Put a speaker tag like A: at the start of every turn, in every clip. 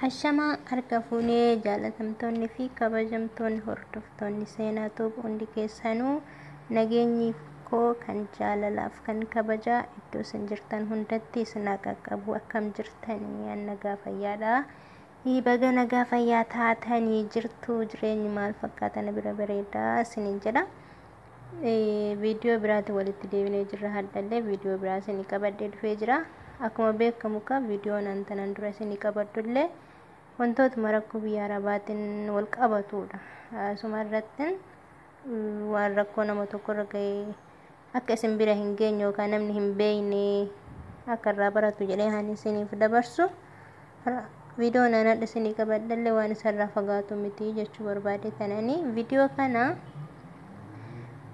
A: Ashamaa harka fuunee jaalatamtoonni fi kabajamtoonni hordoftoonni Seenaa Tube hundi keessanuu nageenyi koo kan jaalalaaf kan kabajaa iddoo isin jirtan hundatti isin haa qaqqabu. Akkam jirtanii? An nagaa fayyaadha. Baga nagaa fayyaa taatanii jirtu. Jireenyi maal fakkaata? Na bira bareedaa isiniin jedha. Viidiyoo biraatti walitti deebinee jirra. Haddallee viidiyoo biraa isinii qabadhee dhufee jira. Akkuma beekamu ka viidiyoon an tanan dura isinii qabadhullee wantootuma rakkoo biyya arabaatiin wal qabatudha. Asuma irratti waan rakkoo nama tokkorra ga'ee akka isin bira hin geenye yookaan namni hin beekne akka irraa baratu jedhee hani isiniif dabarsu, viidiyoon an hadha isinii qabadhallee waan isarraa fagaatu miti jechuu barbaade. Tananii viidiyoo kana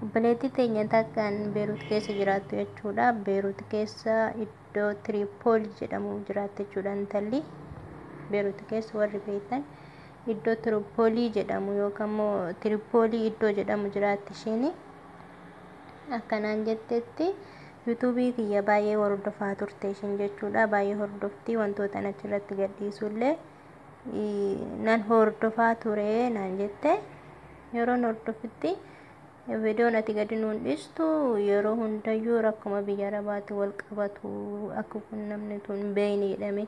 A: obboleettii teenya takkaan Beerut keessa jiraattu jechuudha. Beerut keessa iddoo Tiripooli jedhamu jiraatte jechuudha intalli. Beerut keessa warri beektan iddoo Tiripoolii jedhamu yookaan immoo Tiripoolii iddoo jedhamu jiraatti isheen. Akkanaan jettetti yuutuubii kiyya baay'ee hordofaa turte isheen jechuudha. Baay'ee hordofti, wantoota achirratti gadhiisullee nan hordofaa ture naan jette. Yeroon hordofitti viidiyoon ati gadi nuun dhiistu yeroo hundayyuu rakkuma biyya arabaatti wal qabatu, akka kun namni tun hin beekne jedhame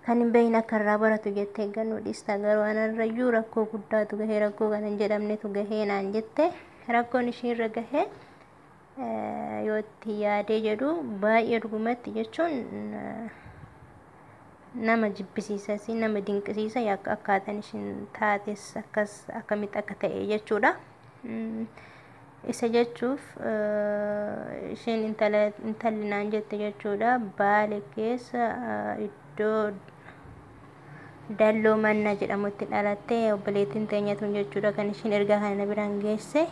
A: kan hin beekne akka irraa baratu jettee gannuu dhiista, garuu anarrayyuu rakkoo guddaatu gahee, rakkoo kana hin jedhamnetu gahee naan jette. Rakkoon ishiirra gahee yoo itti yaadee jedhu baay'ee dhugumatti jechuun nama jibbisiisas nama dinqisiisa, akkaataan ishiin taates akkas akkamitti akka ta'e jechuudha. Isa jechuuf isheen intalli naan jette jechuudha, Baale keessa iddoo Dalloo Manna jedhamutti dhalatte obboleettiin teenya tun jechuudha. Kan ishiin ergaa kana biraan geesse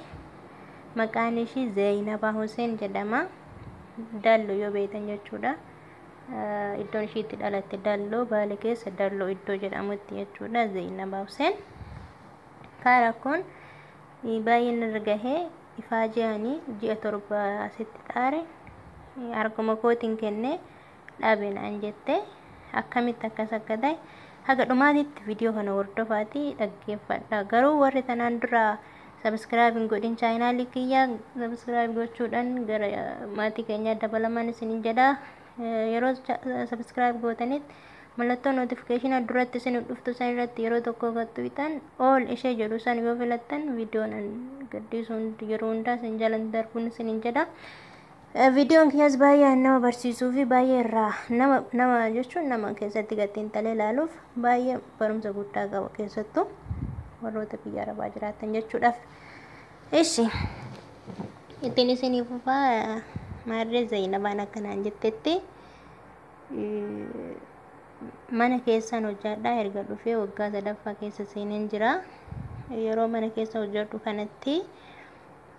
A: maqaan ishii Zeeyinabaa Huseen jedhama. Dalloo yoo beektan jechuudha. Iddoon ishii itti dhalatte Dalloo, Baale keessa Dalloo iddoo jedhamutti jechuudha. Zeeyinabaa Huseen karaa kun baay'een irra gahee ifaa ji'anii ji'a 7 asitti xaare harkuma kootiin kennee dhabe naan jette. Akkamitti akkas akka ta'e haga dhumaatitti viidiyoo kana hordofaatii dhaggeeffadha. Garuu warri tanaan dura subscribe hin godhin chaayinaalii kiyyaa subscribe gochuudhaan gara maatii keenyaa dabalaman isinin jedha. Yeroo subscribe gootanitti mallattoo notification duratti isin dhuftu san irratti yeroo tokko gattuutan all ishee jedhu san yoo filattan viidiyoon gadhiisu yeroo hundaa isin jalan darbuun isinin jedha. Viidiyoon kiyyaas baay'ee nama barsiisuu fi baay'ee irraa nama jechuun nama keessatti gattiin talee ilaaluuf baay'ee barumsa guddaa qaba, keessattuu warroota biyya arabaa jiraatan jechuudhaaf. Ishi ittiin isinii fufaa. Maarree Zayinabaan akkanaan jettetti, mana keessan hojjadhaa erga dhufee waggaa sadaffaa keessa seeneen jira. Yeroo mana keessa hojjedhu kanatti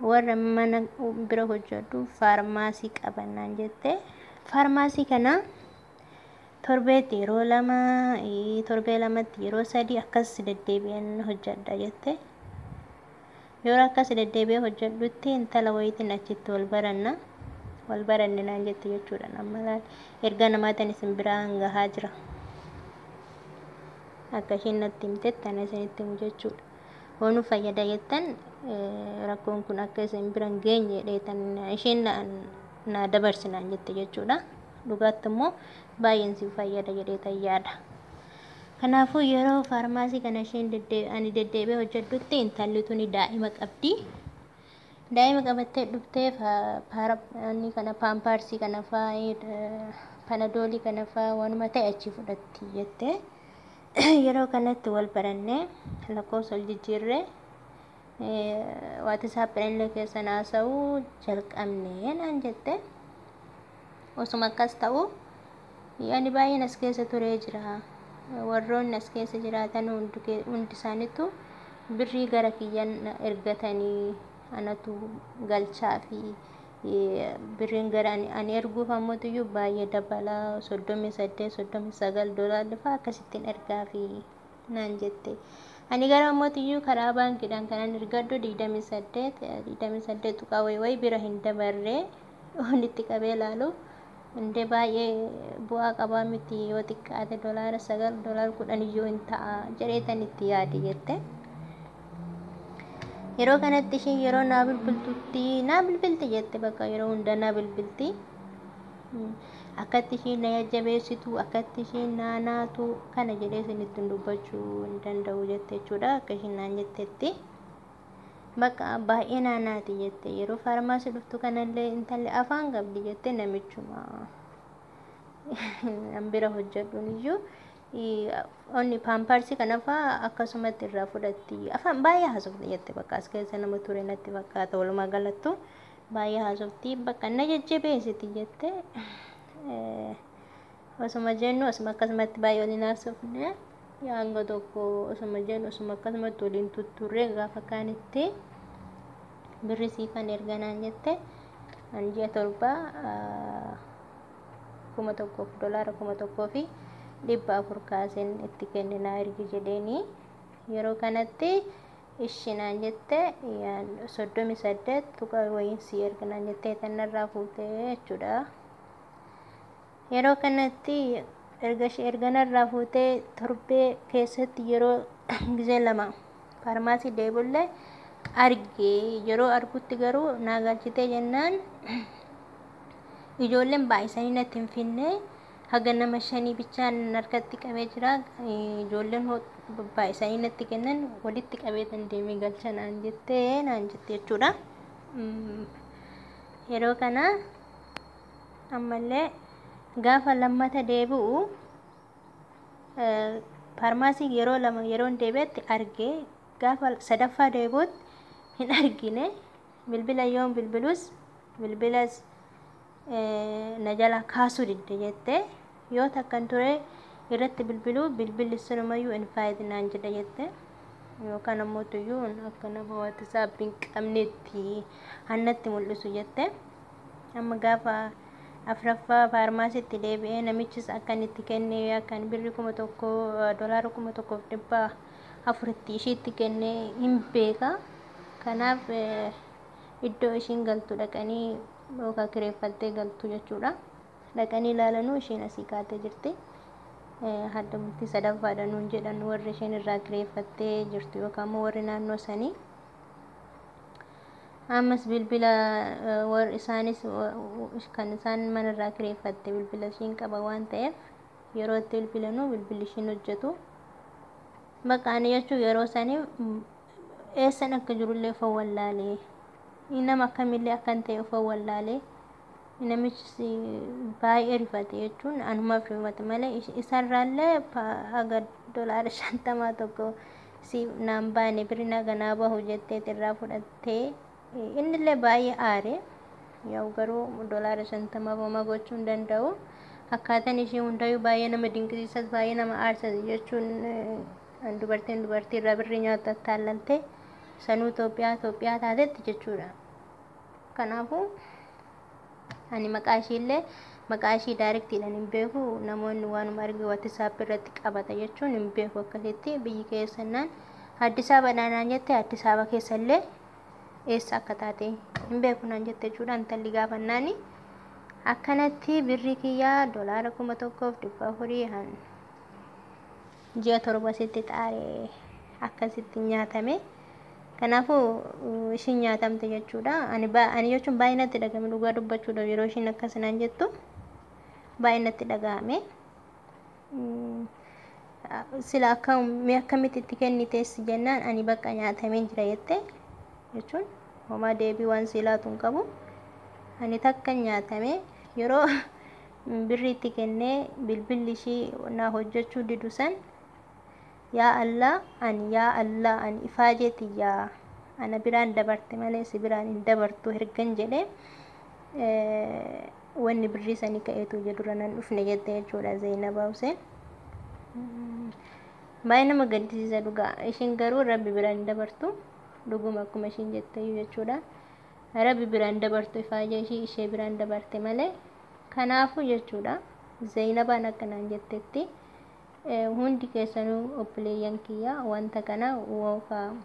A: warra mana bira hojjedhu faarmaasii qabannaan jette. Faarmaasii kana torbeetti yeroo 2, torbee 2tti yeroo 3 akkas deddeebi'an hojjedha jette. Yeroo akkas deddeebi'ee hojjedhutti intala wayiitiin achitti wal baranna. Wal baranne naan jette jechuudha. Amma ergaa namaatiin isin biraan gahaa jira. Akka isheen natti himtetti ana isinitti himu jechuudha. Hoonuu fayyada jettan rakkoon kun akka isin bira hin geenye dheetan isheen na dabarsinaan jette jechuudha. Dhugaatti immoo baay'een si fayyada jedhee yaada. Kanaafuu yeroo faarmaasii kana isheen ani deddeebi'ee hojjedhutti intalli tuni daa'ima qabdi. Daa'ima qabattee dhuftee kana paampaarsii kana fa'aa, panadoolii kana fa'aa waanuma ta'e achi fudhatti jettee. Yeroo kanatti wal barannee lakkoofsa wal jijjiirree WhatsApp illee keessan haasa'uu jalqabne naan jette. Osuma akkas ta'u ani baay'een as keessa turee jira. Warroonni as keessa jiraatan hundi isaaniitu birrii gara kiyyan ergatanii anatu galchaa fi birriin gara ani erguuf ammoo baay'ee dabala, 38, 39 doolaarri fa'aa akkasittiin ergaa fi naan jette. Ani gara ammoo karaa baankiidhaan kanan ergadhu 28, 28 tuqaa wayi wayi bira hin dabarree walitti qabee ilaalu. Indee baay'ee bu'aa qabaa miti, yoo xiqqaate $9, $10 iyyuu hin ta'a jedheetan itti yaade jette. Yeroo kanatti isheen yeroo naa bilbiltutti naa bilbilti jette, bakka yeroo hunda naa bilbilti. Akkatti isheen na jajjabeessitu, akkatti isheen naa naatu kana jedhee isinitti dubbachuu hin danda'u jette jechuudha, akka isheen naan jettetti. Bakka baay'ee naa naati jette. Yeroo faarmaasii dhuftu kanallee intalli afaan qabdi jette, namichuma an bira hojjedhuun iyyuu onni paampaarsii kana fa'aa akkasumatti irraa fudhatti, afaan baay'ee haasofti jette. Bakka as keessa nama ture natti fakkaata, walumaa galattu baay'ee haasofti, bakka na jajjabeessiti jette. Osuma jennu, osuma akkasumatti baay'ee waliin haasofne, hanga tokko osuma jennu, osuma akkasumatti waliin tutturree, gaafa kaanitti birri siifan erga naan jette. An ji'a 7 1,000, $1,400 kaaseen itti kenninaa ergi jedheeni. Yeroo kanatti ishi naan jette 38 tuqa wayiin si erga naan jettee tanarraa fuutee jechuudha. Yeroo kanatti erga ishee erga narraa fuutee torbee keessatti yeroo gizee 2 faarmaasii deebullee arge. Yeroo argutti garuu naa galchitee jennaan ijoolleen baay'isanii natti hin finne, haga nama 5 bichaan harkatti qabee jira, ijoolleen baay'isanii natti kennan walitti qabee deemee galcha naan jettee naan jette jechuudha. Yeroo kana ammallee gaafa lammata deebi'u faarmaasii yeroo 2 yeroon deebi'etti arge, gaafa sadaffaa deebi'utti hin argine. Bilbila yoon bilbilus bilbilas na jala kaasuu didde jette. Yoo takkan ture irratti bilbiluu bilbilli sunumayyuu hin faayidinaan jedha jette, yookaan ammoo tuyyuu akka nama WhatsApp hin qabnetti hannatti mul'isu jette. Amma gaafa afraffaa faarmaasiitti deebi'ee namichis akka inni itti kenne, akka birri 1,000, $1,400tti ishiitti kenne hin beeka. Kanaaf iddoo ishiin galtu dhaqanii, yookaan kireeffattee galtu jechuudha, dhaqanii ilaalanuu isheen asii kaatee jirti. Hadda bultii sadaffaadha nuun jedhan warri isheen irraa kireeffattee jirtu yookaan immoo warri naannoo sanii. Ammas bilbila warri isaanis kan isaan manarraa kireeffatte bilbila ishiin qaba waan ta'eef yeroo itti bilbilanuu bilbilli ishiin hojjetu. Bakka ani jechuun yeroo sanii eessan akka jirullee of wallaalee, nama akkamillee akkan ta'e of wallaalee, namichis baay'ee rifate jechuun anumaaf rifate malee isarraallee haga $50 tokko si naan baane birri naganaa bahu jettee irraa fudhattee innillee baay'ee aare. Yaa'u garuu $50f homaa gochuu hin danda'u. Akkaataan ishee hundayyuu baay'ee nama dinqisiisas, baay'ee nama aarsas jechuun dubartiin dubartii irraa birri nyaatu attaallaltee, sanuu Itoophiyaa Itoophiyaa taatetti jechuudha. Kanaafuu ani maqaa ishiillee, maqaa ishii directiidhaan hin beeku, namoonni waanuma arge WhatsApp irratti qabata jechuun hin beeku akkasitti. Biyyi keessannaan Addis Ababa naan jette, Addis Ababa keessallee eessa akka taate hin beeku naan jette jechuudha intalli gaafannaani. Akkanatti birri kiyyaa $1,400 ji'a 7 sitti xaaree akkasitti nyaatame. Kanaafuu ishiin nyaatamte jechuudha. Ani jechuun baay'ee natti dhagahame, dhugaa dubbachuudhaaf yeroo ishiin akkas naan jettu baay'ee natti dhagahame. Sila akkamitti itti kennitees jennaan ani bakka nyaatamee jira jette jechuun homaa deebii waan silaatu hin qabu. Ani takka nyaatame yeroo birri itti kennee bilbilli ishii naa hojjechuu didu san, yaa Allah ani, yaa Allah ani ifaajeeti, yaa ana biraan dabarte malee si biraan hin dabartu ergan jedhee wanni birrii sanii ka'eetu jedhura nan dhufne jette jechuudha Zeenabaa Huseen. Baay'ee nama gaddisiisa dhugaa. Ishiin garuu rabbi biraan dabartu, dhuguma akkuma ishiin jette jechuudha. Rabbi biraan dabartu, ifaajee ishii ishee biraan dabarte malee. Kanaafuu jechuudha Zeenabaan akkanaan jettetti hundi keessanuu obboleeyyan kiyya wanta kana yookaan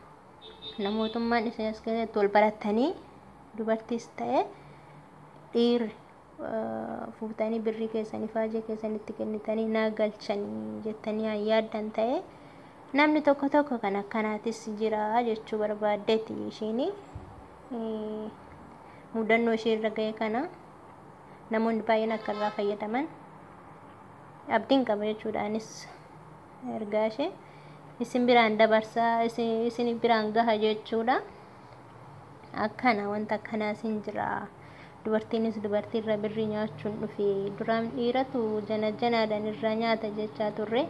A: namootummaan isin as keessatti wal barattanii dubartiis ta'e dhiirri Fuutanii birrii keessanii ifaajee keessanitti kennitanii naa galchanii jettanii yaaddan ta'e, namni tokko tokko kan akkanaatis jira jechuu barbaaddeeti. Ishiin mudannoo ishee irra ga'e kana namoonni baay'een akka irraa fayyadaman abdiin qaba jechuudha. Anis ergaa ishee isin biraan dabarsaa, isin biraan gaha jechuudha. Akkana wanta akkanaas hin jira. Dubartiinis dubartiirra birrii nyaachuun dhufe. Duraan dhiiratu jana janaadhaan irraa nyaata jechaa turre.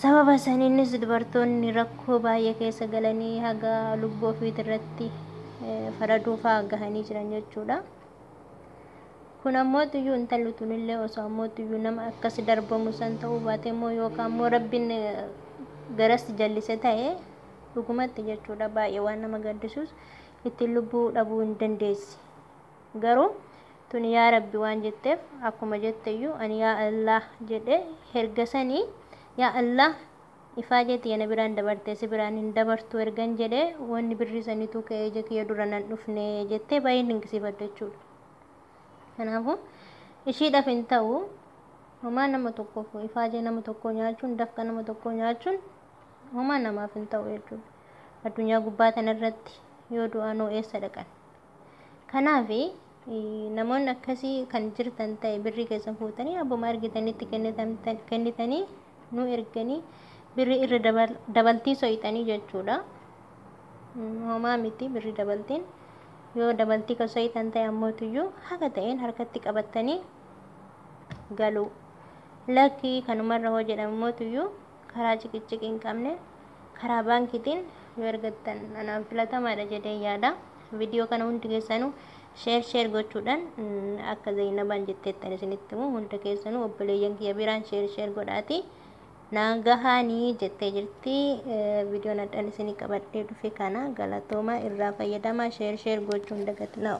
A: Sababa saniinis dubartoonni rakkoo baay'ee keessa galanii haga lubbuu ofiit irratti faraduu fa'aa gahanii jiran jechuudha. Kun ammoo iyyuu intalli tunillee osoo ammoo iyyuu nama akkas darbamu san ta'uu baate immoo, yookaan immoo Rabbiin garas jallise ta'e, dhugumatti jechuudha, baay'ee waan nama gaddisuus ittiin lubbuu dhabuu hin dandeessi. Garuu tuni yaa Rabbi waan jetteef, akkuma jetteyyuu ani yaa Allah jedhe, herga sanii yaa Allah ifaajee yana biraan dabarte si biraan hin dabartu ergan jedhe, wanni birrii saniitu ka'ee ija kiyya dura nan dhufne jettee baay'ee dinqisiifadha jechuudha. Kanaafuu ishiidhaaf hin ta'u, homaa nama tokkoof ifaajee nama tokkoo nyaachuun, dafqa nama tokkoo nyaachuun homaa namaaf hin ta'u jechuudha. Addunyaa gubbaa kanarratti yoo du'anoo eessa dhaqan? Kanaaf namoonni akkasii kan jirtan ta'e, birrii keessan fuutanii abbuma argitanitti kennitanii nu erganii birrii irra dabaltii soyixanii jechuudha. Homaa miti birrii dabaltiin. Yoo dabaltii kan soyixan ta'e ammootiyyuu haga ta'een harkatti qabatanii galu. Lakkii kanumarra hoo jedhamu mootiyyuu karaa ciqiciqii hin qabne karaa baankiitiin yoo ergattan anaaf filatamaadha jedhee yaada. Viidiyoo kana hundi keessanuu share share gochuudhaan, akka Zainabaan jetteettan isinitti himu, hunda keessanuu obboleeyyan kiyya biraan share share godhaati. Naan gahaanii jettee jirti. Viidiyoon addaan isinii qabadhee dhufe kana. Galatooma, irraa fayyadamaa, share share gochuun dagatinaa.